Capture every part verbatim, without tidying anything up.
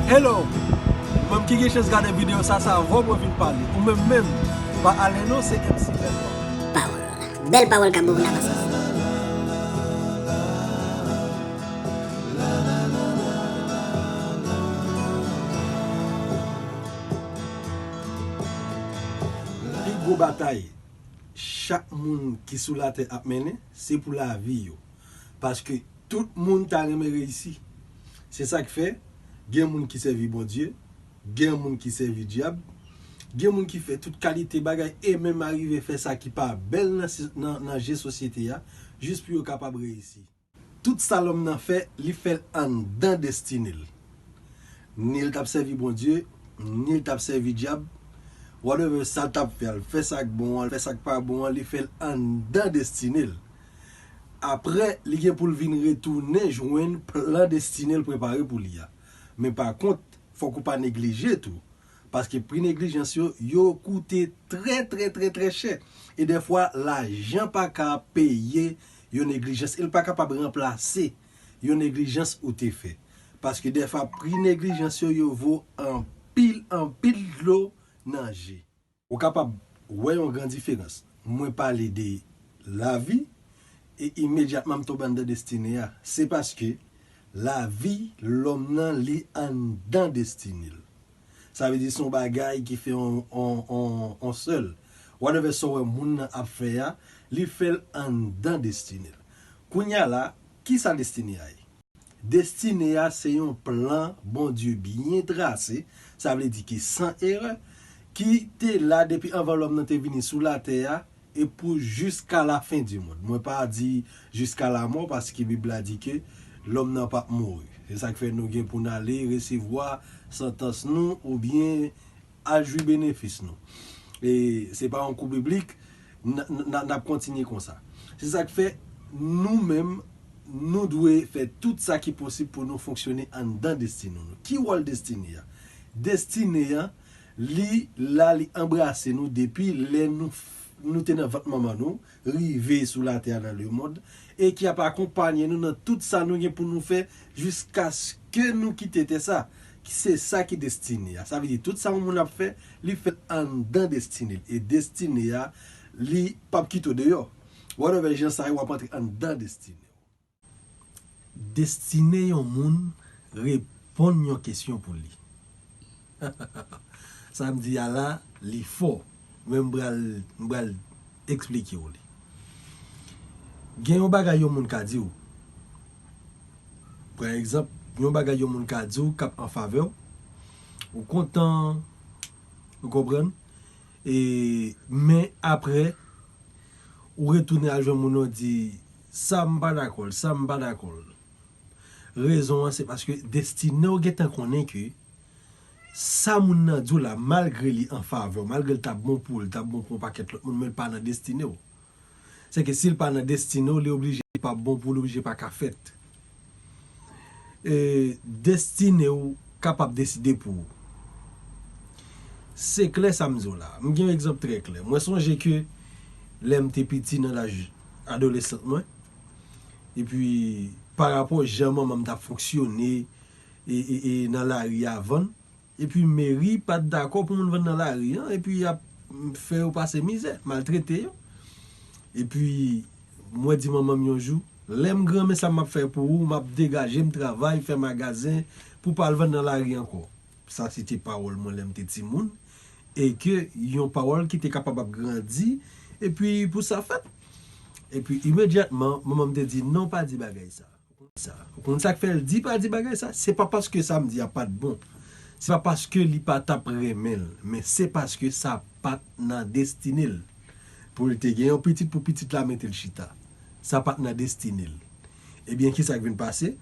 Hello! Ou menm ki gen chans gade videyo sa, se avè w mwen vin pale. Ou menm menm, pa ale non, se M C Bèl Pawòl. Bèl pawòl k ap bon pou n avanse ansanm. Pi gwo batay chak moun ki sou latè ap mennen, se pou lavi yo. Paske tout moun ta renmen reyisi. Se sa k fè, gen moun ki sèvi Bondye, gen moun ki sèvi dyab, gen moun ki fè tout kalite bagay e menm arive fè sa ki pa bèl nan, nan, nan je sosyete a, jis pou yo kapab reyisi. Tout sa lòm nan fè, li fè l anndan destine l. Ni l t ap sèvi Bondye, ni l t ap sèvi dyab, whatever sa l t ap fè, al fè sa k bon an, al fè sa k pa bon an, li fè l anndan destine l. Apre, li gen pou l vin retounen jwenn plan destine l prepare pou li a. Men pa kont, fòk ou pa neglije tou. Paske pri neglijans yo, yo koute trè, trè, trè, trè chè. E dèfwa, lajan pa ka peye yon neglijans. E l pa kapab ranplase yon neglijans ou te fè. Paske dèfwa, pri neglijans yo, yo vo anpil, anpil dlo nan je. Ou kapab wè yon gran diferans. Mwen pale de lavi, e imedyatman m tonbe anndan destine a. Se paske lavi lòm nan li anndan destine l. Sa vle di se yon bagay ki fè on, on, on, on sèl. Whatever sa w wè moun nan ap fè a, li fè l anndan destine l. Kounye a la, ki sa destine a ye? Destine a se yon plan Bondye byen trase, sa vle di ki san erè, ki te la depi anvan lòm nan te vini sou latè a, e pou jiska la fen di mond. Mwen pa di jiska lamò, paske Bib la di ke lòm nan p ap mouri. Se sa k fè nou gen pou n ale resevwa santans nou oubyen al jwi benefis nou. E se pa yon kou biblik, n, n, n, n ap kontinye konsa. Se sa k fè nou menm, nou dwe fè tout sa ki posib pou nou fonksyone anndan destine nou. Ki wòl destine a? Destine a, li la, li anbrase nou depi lè nou, nou te nan vant manman nou, rive sou latè a nan lemonn, e ki ap akonpaye nou nan tout sa nou gen pou nou fè jiskaske nou kite tè sa. Se sa ki destine a. Sa vle di tout sa yon moun ap fè, li fè l anndan destine l. E destine a, li p ap kite w deyò. Whatever jan sa ye, w ap antre anndan destine w. Destine yon moun reponn yon kesyon pou li. Sa m di a la, li fò. Men m pral, m pral eksplike w li. Gen yon bagay yon moun ka di w. Pa egzanp, gen yon bagay yon moun ka di w k ap an favè w. Ou kontan, ou konprann? E, men apre, ou retounen al jwenn moun nan, w di, sa m pa dakò l, sa m pa dakò l. Rezon an, se paske destine w gentan konnen ke sa moun nan di w la, malgre li an favè w, malgre l t ap bon pou w, l t ap bon pou yon pakèt lòt moun, men l pa nan destine w. Se ke si l pa nan destine w, li oblije pa bon pou l, oblije pa ka fèt. E, destine w kapab deside pou ou. Se klè sa m di w la. M gen yon egzanp trè klè. Mwen sonje ke lè m te piti nan laj adolesant mwen, epi parapò jan manman m t ap fonksyone e, e, e nan lari a vann, epi meri pa t dakò pou moun vann nan lari an, epi y ap fè yo pase mizè, maltrete yo. Epi mwen di manman m yon jou, lè m granmen sa m ap fè pou ou, m ap degaje m travay, fè magazen pou pa al vann nan lari ankò. Sa se te pawòl mwen lè m te timoun, e ke yon pawòl ki te kapab ap grandi, epi pou sa fèt. Epi imedyatman, manman m te di, non, pa di bagay sa. Sa. Ou konn sa k fè l di pa di bagay sa? Se pa paske sa m di a pa t bon. Se pa paske li pa t ap renmen l, men se paske sa pa t nan destine l. Pou l te gen yon pitit, pou pitit la mete l chita. Sa pa t nan destine l. Ebyen, ki sa k vin pase?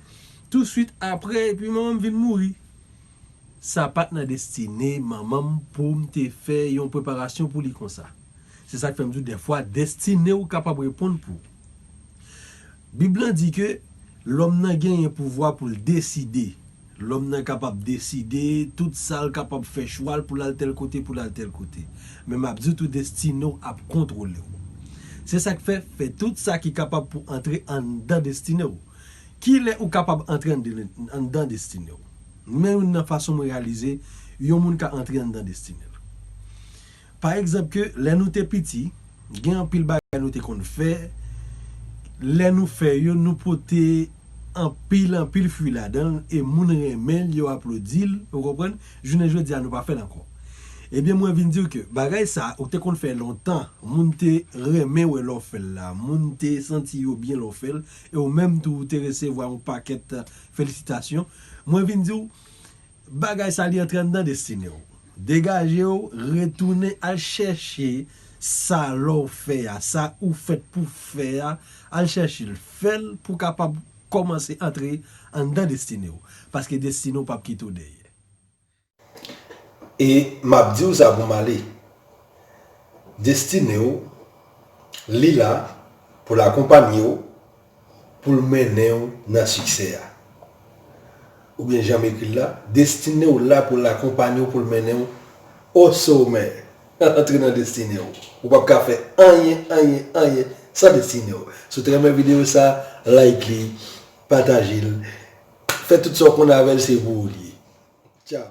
Touswit apre, epi manman m vin mouri. Sa pa t nan destine manman m pou m te fè yon preparasyon pou li konsa. Se sa k fè m di w, dèfwa, destine w kapab reponn pou ou. Bib lan di ke lòm nan genyen pouvwa pou l deside. Lòm nan kapab deside tout sa l kapab fè chwa l pou l al tèl kote, pou l al tèl kote. Men m ap di w tou, destine w ap kontwole w. Se sa k fè, fè tout sa ki kapab pou antre anndan destine w. Kilè ou kapab antre anndan, anndan destine w? Men youn nan fason mwen reyalize yon moun ka antre anndan destine l. Pa egzanp ke lè nou te piti, gen anpil bagay nou te konn fè, lè nou fè yo, nou pote anpil, anpil fwi ladan l, e moun renmen l, yo aplodi l, ou konprann? Jounen jodi a, nou pa fè l ankò. Ebyen, mwen vin di w ke bagay sa, ou te konn fè lontan, moun te renmen wè lè w fè l la, moun te santi yo byen lè w fè l, e ou menm tou, ou te resevwa yon pakèt felisitasyon. Mwen vin di w, bagay sa li antre anndan destine w. Degaje w, retounen al chèche sa lè w fè a, sa ou fèt pou fè a, al chèche l, fè l pou w kapab kòmanse antre anndan destine w. Paske destine w p ap kite w dèyè. E m ap di w sa pou m ale. Destine w, li la pou l akonpanye w, pou l mennen w nan siksè a. Oubyen jan m ekri l la, destine w la pou l akonpanye w, pou l mennen w o somè. Antre nan destine w. Ou p ap ka fè anyen, anyen, anyen san destine w. Si w te renmen videyo sa, like li, pataje l, fè tout sa w konn avè l, se pou ou li ye. Tchao.